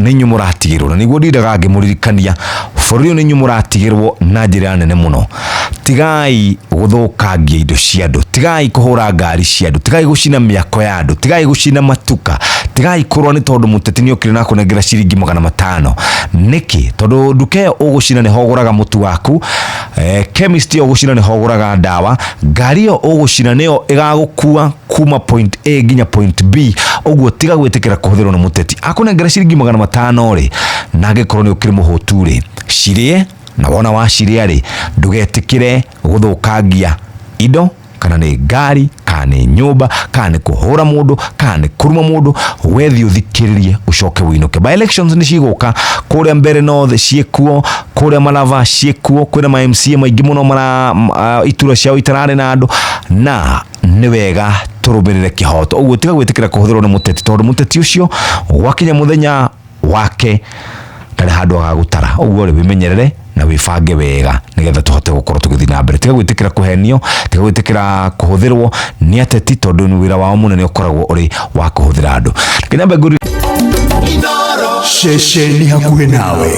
Nĩ inyuĩ mũratigĩrwo, na nĩguo ndindaga ngĩmũririkania, bũrũri ũyũ nĩ inyuĩ mũratigĩrwo na njĩra nene mũno. Tigai gũthũkangia indo cia andũ, tigai kũhũra ngari cia andũ, tigai gũcina mĩako ya andũ, tigai gũcina matuka, tigai kũrũa nĩ tondũ mũteti nĩ okire na akũnengera ciringi 500. Nĩkĩ? Tondũ nduka ĩyo ũgũcina nĩho ũgũraga mũtu waku, chemist ĩyo ũgũcina nĩho ũgũraga ndawa, ngari ĩyo ũgũcina nĩyo ĩgagũkua kuma point A nginya point B. Ũguo tiga gwĩtĩkĩra kũhũthĩrwo nĩ mũteti. Akũnengera ciringi 500 rĩ, na angĩkorwo nĩ ũkĩrĩ mũhũtu rĩ, cirĩe, na wona wacirĩa rĩ, ndũgetĩkĩre gũthũkangia indo, kana nĩ ngari, kana nĩ nyũmba, kana nĩ kũhũra mũndũ, kana nĩ kũruma mũndũ. Wethiĩ ũthikĩrĩrie ũcoke ũinũke. By elections nĩ cigũka kũrĩa Mbere North ciĩkuo, kũrĩa Malava ciĩkuo, kwĩna ma MCA maingĩ mũno mara iturwa ciao itararĩ na andũ, na nĩ wega tũrũmĩrĩre kĩhoto. Ũguo tiga gwĩtĩkĩra kũhũthĩrwo nĩ mũteti, tondũ mũteti ũcio gwakinya mũthenya wake ndarĩ handũ agagũtara. Ũguo rĩ, wĩmenyerere na wĩbange wega nĩgetha tũhote gũkorwo tũgĩthiĩ na mbere. Tiga gwĩtĩkĩra kũhenio, tiga gwĩtĩkĩra kũhũthĩrwo nĩ ateti, tondũ nĩ wĩra wao mũnene ũkoragwo ũrĩ wa kũhũthĩra andũ. Reke nyambe ngũri Ceceni hakuhĩ nawe.